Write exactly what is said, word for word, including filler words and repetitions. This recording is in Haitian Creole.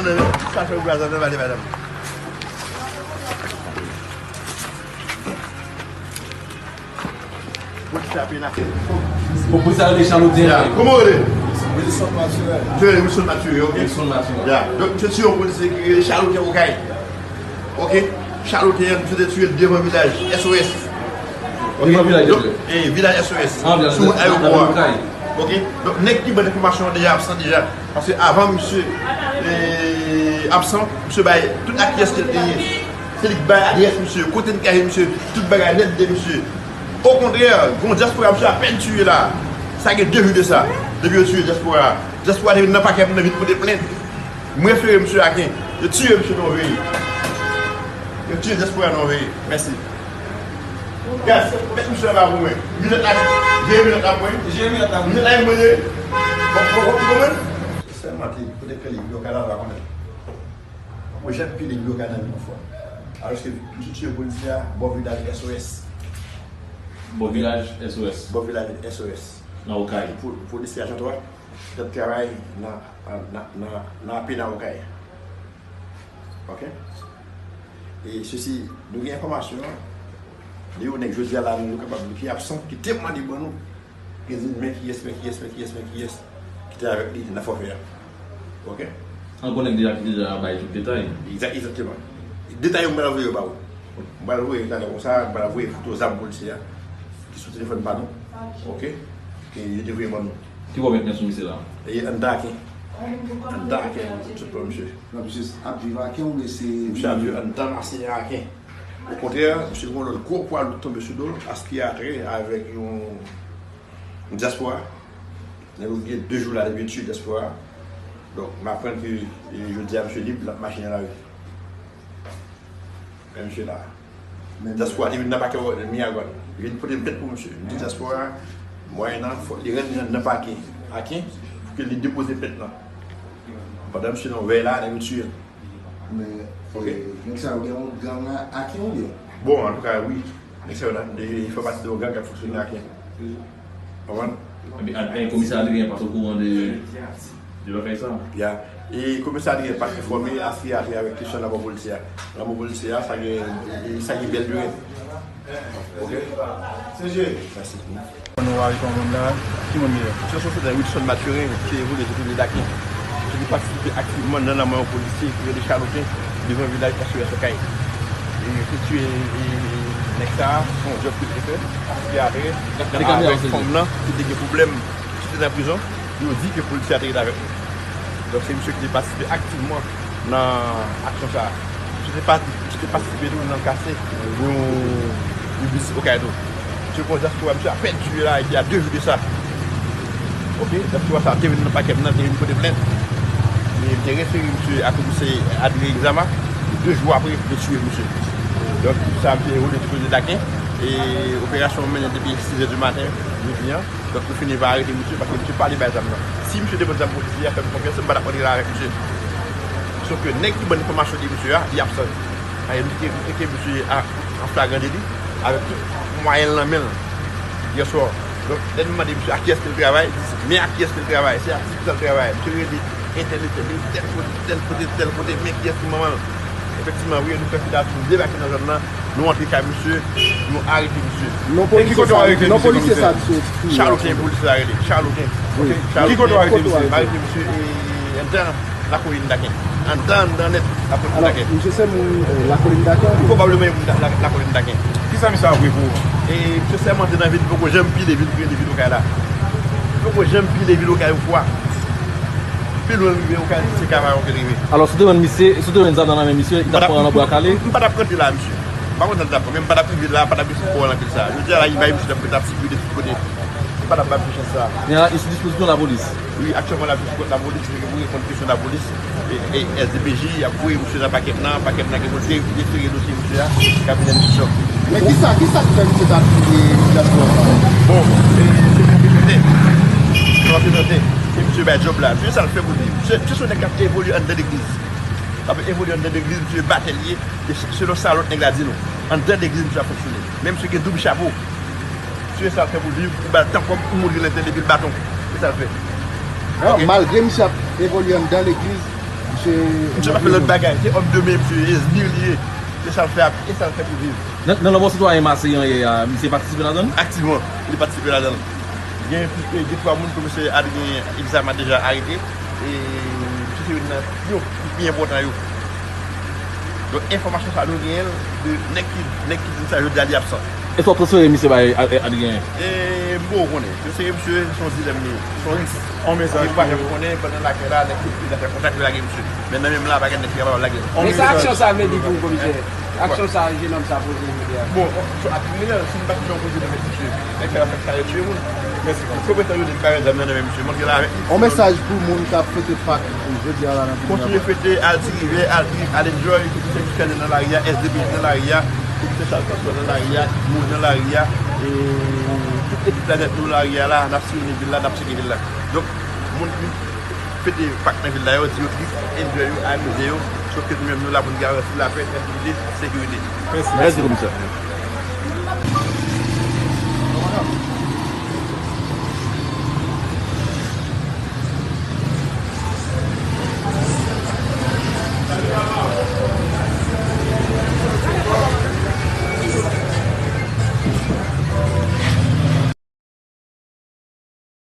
Sa fè w blaze nan vale, madanm. Polis la pena. Bon, polis la rele Chaloten. Ya, kòman w rele? Wilson Mathurin. Misye rele Wilson Mathurin, ok? Wilson Mathurin. Ya, donk, misye tiye yon polisye ki rele Chaloten Okay. Ok? Chaloten an, misye te tiye l devan vilaj S O S. Ok? Devan vilaj S O S. Donk, eh, vilaj S O S. Ah, vilaj S O S. Sou wout ayewopò a. Ok? Donk, nèg ki ban enfòmasyon an deja absan deja. Paske avan misye, eh, absan, misye bay tout akiyès ke l te ye. Se li k bay adrès misye, kote l kache misye, tout bagay nèt de misye. Okontrè, gen yon dyaspora misye apèn tiye la. Sa gen de jou de sa. Depi yo tiye dyaspora a. Dyaspora te vin nan pakè pou nan vin pote plent. M refere misye Aken. Yo tiye misye nan yon veye. Yo tiye dyaspora nan yon veye. Mèsi. Gad, met misye anba pou mwen. Linèt la, jere linèt la pou mwen. Jere linèt la pou mwen. Linèt la, mwen ye. Bon, bon, bon, bon, mwen. Sèlman ki kote ke li, yo ka la va konnen. Mwen, jan pile yo ka nan yon fò. Alòske, misye tiye polisye a, bò vilaj S O S. Bò vilaj S O S. Bò vilaj S O S. Nan Okay. Po-, polisye a Jean trois, t ap travay nan, nan, nan, nan, nan apena Okay. Ok? E sesi, nou gen enfòmasyon, de yon nèg jodi a la, nou kapab, ki absan, ki temwanye ban nou, ki di, men kiyès, men kiyès, men kiyès, men kiyès, ki te avèk li nan fòfè a. Ok? An konnen deja ki deja bay tout detay. Egzak-, egzakteman. Detay yo, m pral voye yo ba ou. M pral voye talè konsa, m pral voye foto zam polisye a, ki sou telefòn pa nou. Ok? Ke yo te voye ban nou. Ki wè w met men sou misye la? E anndan Aken. Anndan Aken, tout bon, misye. Non, misye ap viv Aken oubyen se... Misye ap viv anndan Maseyan Aken. Okontrè, misye gen yon lòt gwo pwa lout tonbe sou do l, aspirate avèk yon, yon dyaspora. Nèg yo gen de jou la depi yo tiye dyaspora. Donk, m aprann ke, e, jodi a, misye lib, l ap mache nan lari. Men misye la. Men dyaspora te vin nan pakè Miragwàn. Li vin pote plent pou misye. Li di dyaspora, mwayennan, fòk li rann li nan pakè Aken pou ke li depoze plent lan. Pandan misye nan yon vèy la, nèg yo tiye l. Men, ok, e, nèg sa yo gen yon gang a Aken oubyen? Bon, antouka, wi. Nèg sa yo la, e, fè pati de yon gang k ap fonksyone Aken. Konprann? Epi, a, e, komisè Adrien pa t okouran de, de bagay sa? Ya. E komisè Adrien pa t enfòme aspirate avèk kesyon lanmò polisye a. Lanmò polisye a, sa gen, e, sa gen bèl diren. Ok? Mèsi. Konnen w avèk yon moun la, ki moun li ye? Se yon sòsyete Wilson Mathurin, ki evolye sou kote Daken. Ki te patisipe aktivman nan lanmò yon polisye ki rele Chaloten devan vilaj S O S Okay. E yo te tiye, e, e, nèg sa a, se yon djòb ke l te fè. Epi apre, avèk fanm nan, ki te gen pwoblèm, ki te nan prizon, yo di ke polisye a te rete avèk nou. Donk, se misye ki te patisipe aktivman nan aksyon sa a. Misye te pati-, misye te patisipe tou nan kase yon, yon biznis Okay tou. Misye pran dyaspora, misye apèn tiye la, epi a de jou de sa. Ok, dyaspora sa a te vin nan pakè m nan, te vin pote plent. E m te refere misye a komisè Adrien Exama. De jou apre, yo tiye misye. Donk, sa a te evolye du côté de Daken. E operasyon an mennen depi sis è di maten, jodi a. Donk, nou fini pa arete misye, paske misye pa li bay zam nan. Si misye te pran zam polisye a, fè m konfyans, m pa t ap rantre la avèk misye. Sof ke nèg ki ban enfòmasyon de misye a, li absan. Paske misye te, te ke misye a, an flagran deli, avèk tout mwayen l nan men l, yèswa. Donk, lè n mande misye ak kiyès ke l travay, li di, men ak kiyès ke l travay, se ak ki sa l travay. Misye rele entèl, entèl, tèl kote, tèl kote, tèl kote, men kiyès ki manman l. Efektivman, wi, nou fè fidati, nou debake nan zòn nan, nou antre kay misye, nou arete misye. Non, polisye sa, non, polisye sa, misye, Chaloten, polisye sa rele, Chaloten. Wi. Ok, Chaloten. Ki kote w arete misye? M arete misye, e, anndan Lakolin Daken. Anndan, anndan nèt Lakolin Daken. Alò, misye se moun, e, Lakolin Daken, oubyen? Pwobableman e moun la, la, Lakolin Daken. Kisa misye ap vre pou ou? E, misye sèmante nan vi l, li poko janm pile vil, pile vil Okay la. Li poko janm pile vil Okay yon fwa. Pi lwen l rive, ou ka di se Kavayon ke l rive. Alò, si w te jwenn misye, si w te jwenn zam nan men misye, li t ap pran nan bra kale? M pa t ap rantre la, misye. M pa konn sa l t ap pran, men m pa t ap rive la, pa t ap gen sipò nan vil sa. Jodi a la, li bay misye t ap ret ap sikile de tout kote. M pa t ap ba misye chans sa. Men la, li sou dispozisyon lapolis? Wi, aktyèlman, l ap sou kont lapolis, li gen pou reponn kesyon lapolis. E, e S D P J, y ap voye misye nan pakè m nan, pakè m nan gen pou l defere dosye misye a, kabinè enstriksyon. Men kisa, kisa k fè misye ta touye dyaspora sa? Bon, e, se yon kesyon tè. Se yon kesyon tè. Se misye bay djòb la. Misye sa l fè pou li. Misye, misye se yon nèg k ap evolye anndan legliz. L ap evolye anndan legliz, misye batè l ye. E se-, selon sa lòt nèg la di nou. Anndan legliz, misye ap fonksyone. Men misye gen doub chapo. Misye sa l fè pou l viv, ou ba l tan kòb, ou montre l entèl epi l baton. Se sa l fè. Ok? Malgre misye ap evolye anndan legliz, Misye pa fè lòt bagay. Se òm de men, misye, esbir li ye. Se sa l fè, e sa l fè pou viv. Nan, nan lanmò sitwayen Maseyan ye a, misye patisipe ladan l? Aktivman, li patisipe ladan l. Gen, gen twa moun ke misye Adrien Exama deja arete. E misye se youn nan yo ki pi enpòtan yo. Donk, enfòmasyon sa nou genyen l de nèg ki, nèg ki di sa jodi a li absan. Èske w ap transfere misye bay Ad-, Adrien? E m poko konnen. Transfere misye se yon dilèm li ye. Se yon risk. On mesaj. Ou pa janm konnen pandan l lakay la, nèg ki, ki fè kontak yo lage misye. Men nan menm la, pa gen nèg ki kapab lage l. Men sa aksyon sa vle di pou ou, komisè? Aksyon sa jenòm sa poze jodi a. Bon, so, ak kriminèl, si nou pa t fè yon koze nan men misye, nèg sa yo fèk sa yo tiye moun. Mèsi. Kòm retan yo di pa gen zam nan nan men misye, montre la avèk li. On mesaj pou moun k ap fete Pak jodi a la nan Kontinye fete, al ti rivyè, al trip, al enjoy, tout se Christian nan lari a, S D P nan lari a, tout se Charles François nan lari a, Mour nan lari a, e tout ekip la nèt nou lari a la, n ap siyone vil la, n ap seke vil la. Donk, moun ki fete Pak nan vil la yo, di yo trip, enjoy yo, amize yo, sof ke nou menm nou la pou n garanti lapè, trankilite, sekirite. Mèsi, komisè.